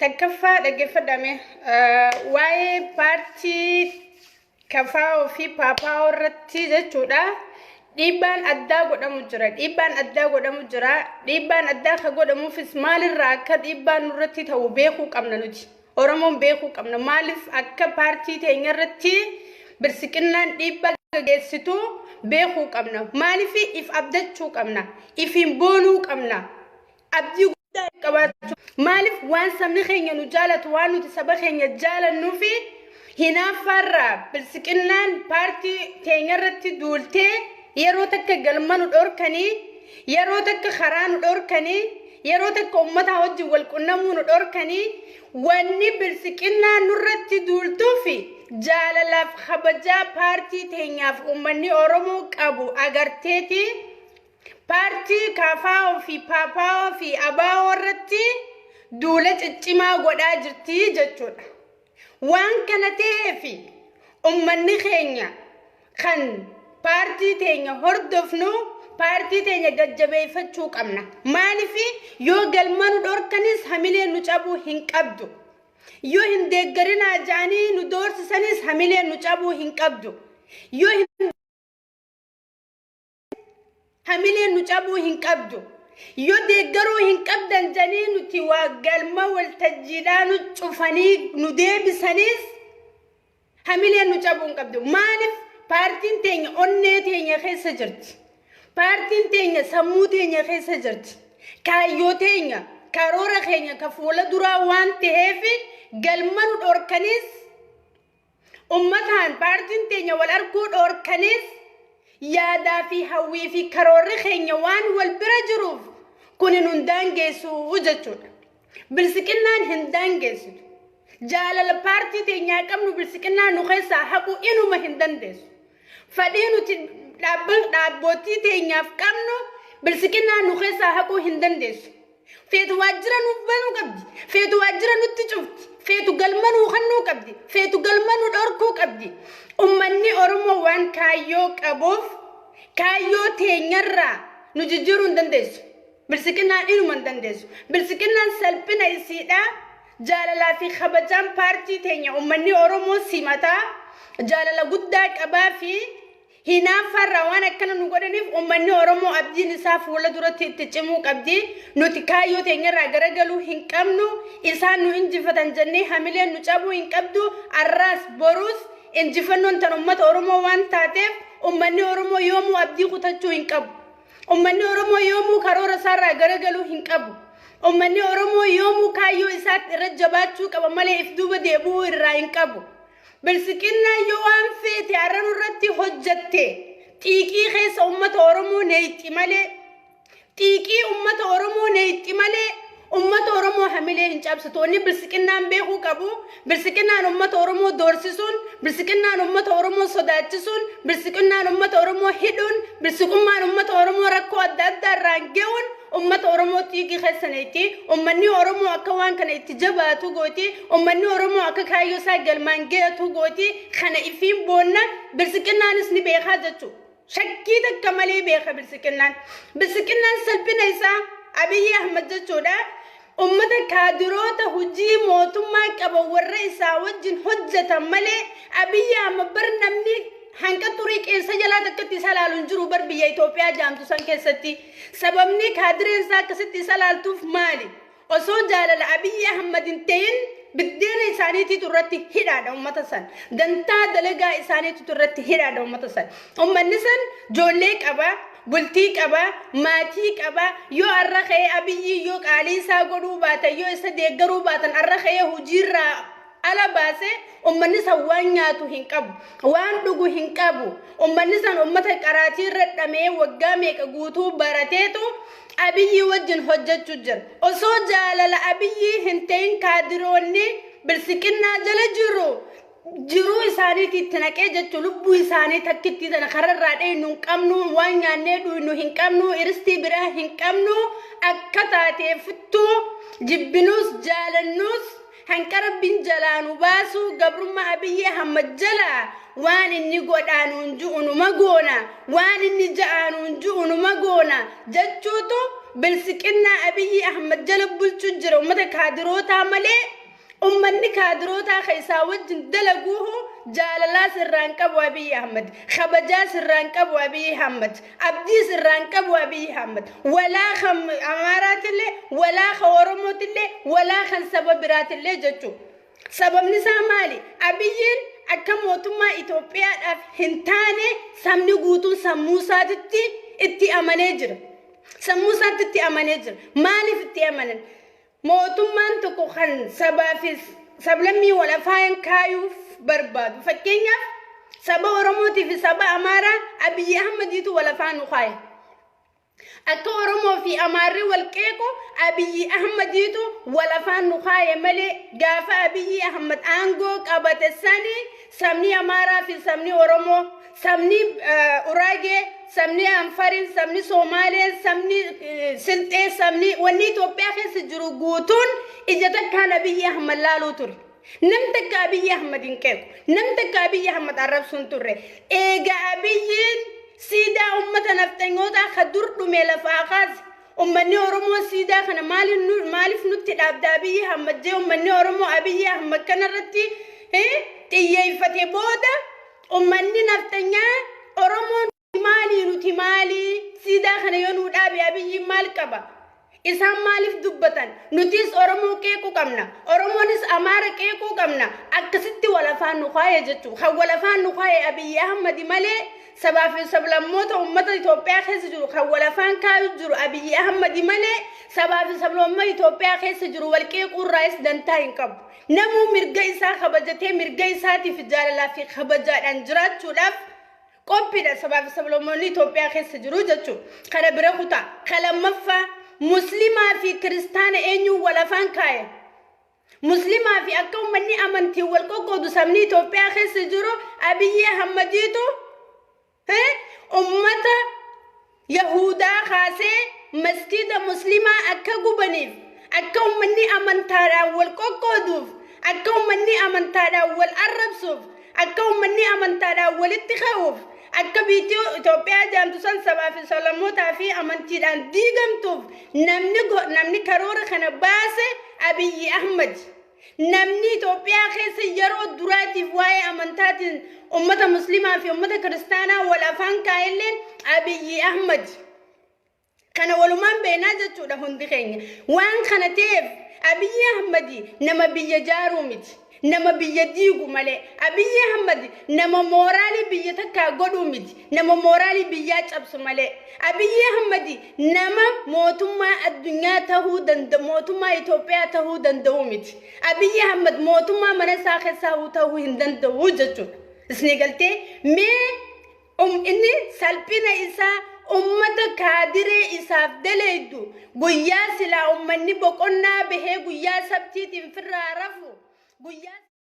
Takkaffaa dhaggeeffadhame, waa'ee paartii KFO fi PPO irratti jechuudha. Dhiibbaan addaa godhamu jira. Dhiibbaan addaa godhamu jira. Dhiibbaan addaa ka godhamuufis maalirraa akka dhiibbaan nurratti ta'u beekuu qabna nuti. Oromoon beekuu qabna. Maaliif akka paartii teenya irratti bilsiqinnaan dhiibbaa gaggeessitu beekuu qabna. Maaliif if abdachuu qabna. Ifiin boonuu qabna. Abdii guddaa qabaachuu. Maaliif waan sabni keenya nu jaalatu, waan nuti saba keenya jaalannuu fi hinaaffaarraa bilsiqinnaan paartii teenya irratti duultee yeroo takka galma nu dhorkanii, yeroo takka karaa nu dhorkanii, yeroo takka uummataa wajjin wal qunnamuu nu dhorkanii, wanni bilsiqinnaan nurratti duultuu fi jaalalaaf kabajaa paartii teenyaaf uummanni Oromoo qabu agarteeti paartii KFO fi PPO fi ABO irratti duula ciccimaa godhaa jirti jechuudha. Waan kana ta'eef uummanni keenya kan paartii teenya hordofnu paartii teenya gajjabeeffachuu qabna. Maaliif yoo galma nu dhorkanis hamileen nu cabuu hin qabdu. Yoo hin deeggarinaa ja'anii nu doorsisanis hamileen nu cabuu hin qabdu. Yoo hin hamileen nu cabuu hin qabdu. Yoo deeggaruu hin qabdan janii nuti waa galma waltajjiidhaa nu cufanii nu deebisanis hamileen nu cabuu hin qabdu. Maaliif paartiin teenya onnee teenya keessa jirti. Paartiin teenya sammuu teenya keessa jirti. Kaayyoo teenya, karoora keenya ka fuula duraa waan ta'eef galma nu dhorkanis, ummataan paartiin teenya wal arguu dhorkanis, yaadaa fi hawwii fi karoorri keenya waan wal bira jiruuf kun nun daangeessu jechuudha. Bilsiqinnaan hin daangeessitu. Jaalala paartii teenyaa qabnu bilsiqinnaan nu keessaa haquu inuma hin dandeessu. Fedhii nuti dhaabbootii teenyaaf qabnu bilsiqinnaan nu keessaa haquu hin dandeessu. Feetu waajjira nuuf banuu qabdi. Feetu waajjira nutti cufti. Feetu galma nuu kennuu qabdi. Feetu galma nu dhorkuu qabdi. Uummanni Oromoo waan kaayyoo qabuuf kaayyoo teenyarraa nu jijjiiruu hin dandeessu. Bilsiqinnaan inuma hin dandeessu. Bilsiqinnaan salphina isiidha. Jaalalaa fi kabajaan paartii teenya uummanni Oromoo simataa jaalala guddaa qabaa fi hinaaffaarraa waan akkana nu godhaniif uummanni Oromoo abdiin isaa fuula duratti itti cimuu qabdi. Nuti kaayyoo teenyarraa garagaluu hin qabnu. Isaan nu injifatan jennee hamileen nu cabuu hin qabdu. Arraas boruus injifannoon tan uummata Oromoo waan taateef uummanni Oromoo yoomuu abdii kutachuu hin qabu. Uummanni Oromoo yoomuu karoora isaarraa garagaluu hin qabu. Uummanni Oromoo yoomuu kaayyoo isaatti irra jabaachuu qaba malee if duuba deebi'uu irraa hin qabu. Bilsiqinnaan yoo waan feete har'a nurratti hojjatte xiiqii keessa uummata Oromoo neeyxi malee, xiiqii uummata Oromoo neeyxi malee uummata Oromoo hamilee hin cabsitu. Wanni bilsiqinnaan beekuu qabu, bilsiqinnaan uummata Oromoo doorsisuun, bilsiqinnaan uummata Oromoo sodaachisuun, bilsiqinnaan uummata Oromoo hidhuun, bilsiqummaan uummata Oromoo rakkoo adda addaa irraan ga'uun uummata Oromoo xiiqii keessa neeyti. Uummanni Oromoo akka waan kana itti jabaatu gooti. Uummanni Oromoo akka kaayyoo isaa galmaan ga'atu gooti. Kana ifiin boonna bilsiqinnaanis ni beekaa jechuudha. Shakkii takka malee beeka bilsiqinnaan. Bilsiqinnaan salphina isaa Abiyyi Ahmad jechuudha. Uummata kaadiroota hojii mootummaa qaban warra isaa wajjin hojjetan malee Abiyyi Ahmad bar namni hanqa xurii qeensa jalaa takkatti isa laalu hin jiru bar biyya Itoophiyaa jaamtu san keessatti. Sababni kaadireen isaa akkasitti isa laaltuuf maali? Osoo jaalala Abiyyi Ahmad hin ta'in biddeena isaaniitiitu irratti hidhaadha uummata san. Dantaa dalagaa isaaniitiitu irratti hidhaadha uummata san. Uummanni san ijoollee qaba, bultii qaba, maatii qaba. Yoo har'a ka'ee Abiyyi yoo qaalii isaa godhuu baatan, yoo isa deeggaruu baatan, har'a ka'ee hojiirraa ala baasee uummanni san waan nyaatu hin qabu, waan dhugu hin qabu. Uummanni san uummata qaraatii irra dhamee waggaa meeqa guutuu barateetu Abiyyi wajjin hojjechuu jira. Osoo jaalala Abiyyi hin ta'in kaadiroonni bilsiqinnaa jala jiru jiruu isaaniitti itti naqee jechuun lubbuu isaanii takkitti tana kararraa dheeynu hin qabnu, waan nyaannee dhuynu hin qabnu, iristii biraa hin qabnu. Akka taateefittuu jibbinuus jaalannuus hanqa rabbiin jalaa nu baasu gabrummaa Abiyyi Ahmad jalaa waan inni godhaa nuun ju'u numa goona, waan inni ja'aa nuun ju'u numa goona jechuutu Bilsiqinnaa Abiyyi Ahmad jala bulchuu jira ummata kaadirootaa malee, ummanni kaadirootaa ka isaa wajjin dalaguuhu jaalalaa sirraan qabu Abiyyi Ahmad, kabajaa sirraan qabu Abiyyi Ahmad, abdii sirraan qabu Abiyyi Ahmad, walaa kan Amaaraatillee, walaa kan Oromootillee, walaa kan saba biraatillee jechuudha. Sababni isaa maali? Abiyyiin akka mootummaa Itoophiyaadhaaf hin taane sabni guutuun sammuu isaatitti itti amanee jira. Sammuu isaatti itti amanee jira. Maaliif itti amanan? Mootummaan tokko kan sabaa fi sablammii wal afaan kaayuuf barbaadu. Fakkeenyaaf, saba Oromootii fi saba Amaaraa Abiyyi Ahmadiitu wal afaan nu kaaye. Akka Oromoo fi Amaarri wal qeequ Abiyyi Ahmadiitu wal afaan nu kaaye malee, gaafa Abiyyi Ahmad aangoo qabate sani sabni Amaaraa fi sabni Oromoo, sabni Uraagee, sabni Anfarin, sabni Somaaleen, sabni Silxee, sabni wanni Itoophiyaa keessa jiru guutuun ija takkaan Abiyyi Ahmad laaluu ture. Nam takka Abiyyi Ahmad hin qeequ. Nam takka Abiyyi Ahmad arrabsuu hin turre. Eega Abiyyiin siidaa ummata nafxanyootaa ka dur dhume lafaa kaase, ummanni Oromoo siidaa kana maaliif nutti dhaabda Abiyyi Ahmad jee, ummanni Oromoo Abiyyi Ahmad kanarratti xiyyeeffate booda, ummanni nafxanyaa Oromoon maalii, nuti maalii, siidaa kana yoo nuu dhaabe Abiyyiin maal qaba? Isaan maaliif dubbatan? Nutis Oromoo qeequu qabna. Oromoonis Amaara qeequu qabna. Akkasitti wal afaan nu kaaye jechuudha. Kan wal afaan nu kaaye Abiyyi Ahmadi malee, sabaa fi sablammoota uummata Itoophiyaa keessa jiru kan wal afaan kaayu jiru Abiyyi Ahmadi malee, sabaa fi sablammoota Itoophiyaa keessa jiru wal qeequu irraayis dantaa hin qabu. Namuu mirga isaa kabajatee, mirga isaatiif jaalalaa fi kabajaadhaan jiraachuudhaaf qophiidha sabaa fi sablammoonni Itoophiyaa keessa jiru jechuudha. Kana bira kutaa. Ka lammaffaa, Muslimaa fi Kiristaana eenyuun wal afaan kaaye? Muslimaa fi akka uummanni amantiin wal qoqqoodu sabni Itoophiyaa keessa jiru Abiyyi Ahmadiitu ummata Yahudaa kaasee maskiida Muslimaa akka gubaniif, akka uummanni amantaadhaan wal qoqqooduuf, akka uummanni amantaadhaan wal arrabsuuf, akka uummanni amantaadhaan walitti ka'uuf, akka biyyi Itoophiyaa jaamtu san sabaa fi sablammootaa fi amantiidhaan diigamtuuf namni karoora kana baase Abiyyi Ahmad. Namni Itoophiyaa keessa yeroo duraatiif waa'ee amantaatiin ummata Muslimaa fi ummata Kiristaanaa wal afaan kaa'elleen Abiyyi Ahmad. Kana walumaan beeknaa jechuudha hundi keenya. Waan kana ta'eef Abiyyi Ahmadi nama biyya jaaruu miti. Nama biyya diigu malee. Abiyyi Ahmad nama mooraalii biyya takkaa godhuu miti. Nama mooraalii biyyaa cabsu malee. Abiyyi Ahmad nama mootummaa addunyaa tahuu danda'u, mootummaa Itoophiyaa tahuu danda'u miti. Abiyyi Ahmad mootummaa mana isaa keessaa tahuu hin danda'u jechuudha. Isinii galtee? Mee inni salphina isaa ummata kaadiree isaaf daleeydu, guyyaa silaa ummanni boqonnaa bahee guyyaa sabtiitiin firraa rafu guyyaa.